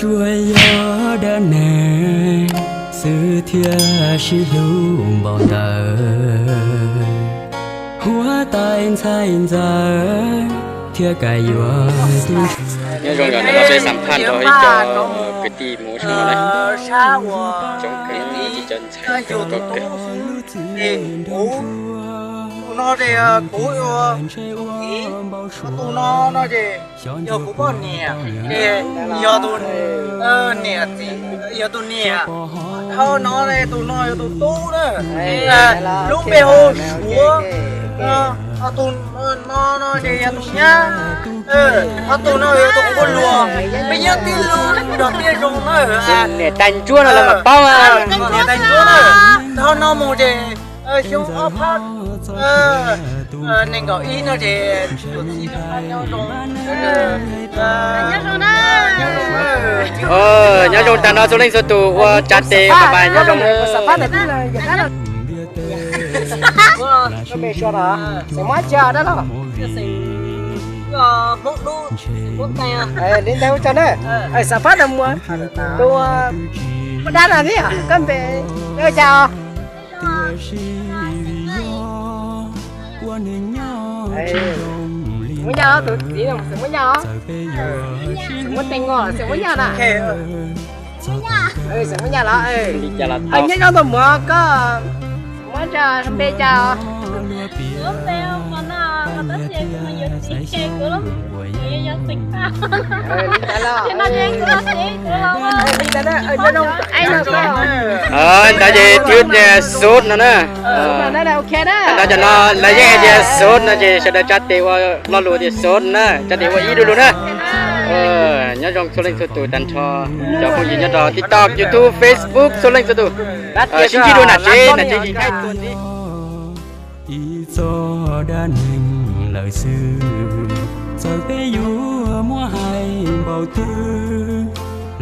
Tsuas yog dab neeg xwb thiaj sib hlub npaum ntawd, huab tais ntxhais ntxawm thiaj kam yuav tub ntsuag. Nyob zoo, yog ntawm no peb xam phaj nrog ib co kwv tij mus sab no na, cov ntxhais tub ntsuag. Tus no ces kuv, tus no no ces yog kuv poj niam, ces yog tus niam txiv, yog tus niam. Ho no tus no yog tus tub na, lub npe hu Suav. Ho tus no no ces yog tus nyab, ho tus no yog tus qub luag. Peb nyob tij laug nrog tij zoo na. Niam tais ntsuab no los mas paub. Niam tais ntsuab na. Ho no mus ces xyoo ob phav nees nkaum ib no ces nyob zoo na. Nyob zoo tag nrho txhua leej txhua tus, ua tsav tes pais nyob zoo. Li ntawd ua tsaug na. Xam phaj tus muam, tus poj dab no thiab koj npe ua cas os? Muab Yaj, tus txiv no xeem muab Yaj os. Xeem muab Teej Ngos los xeem muab Yaj na? Xeem muab Yaj los? Nyob zoo tus muam, koj muab npe cas os? Ntawd ces twb tias Sut no na. Ntawd cov no lawv yeej hais tias Sut no ces sawv daws tsa tes ua lo lus tias Sut na, tsa tes ua ib lo lus na. Nyob zoo txhua leej txhua tus tag nrho, cov phooj ywg nyob rau TikTok, YouTube, Facebook txhua leej txhua tus. Sib ntsib dua nram tsev, nram tsev yim nqaij tuaj ntxiv. Ib txoj dab neeg lawm xwb, txawm peb yuav muab hais npaum twg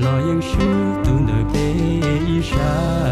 los yeej swb tus ntawm peb ib sab.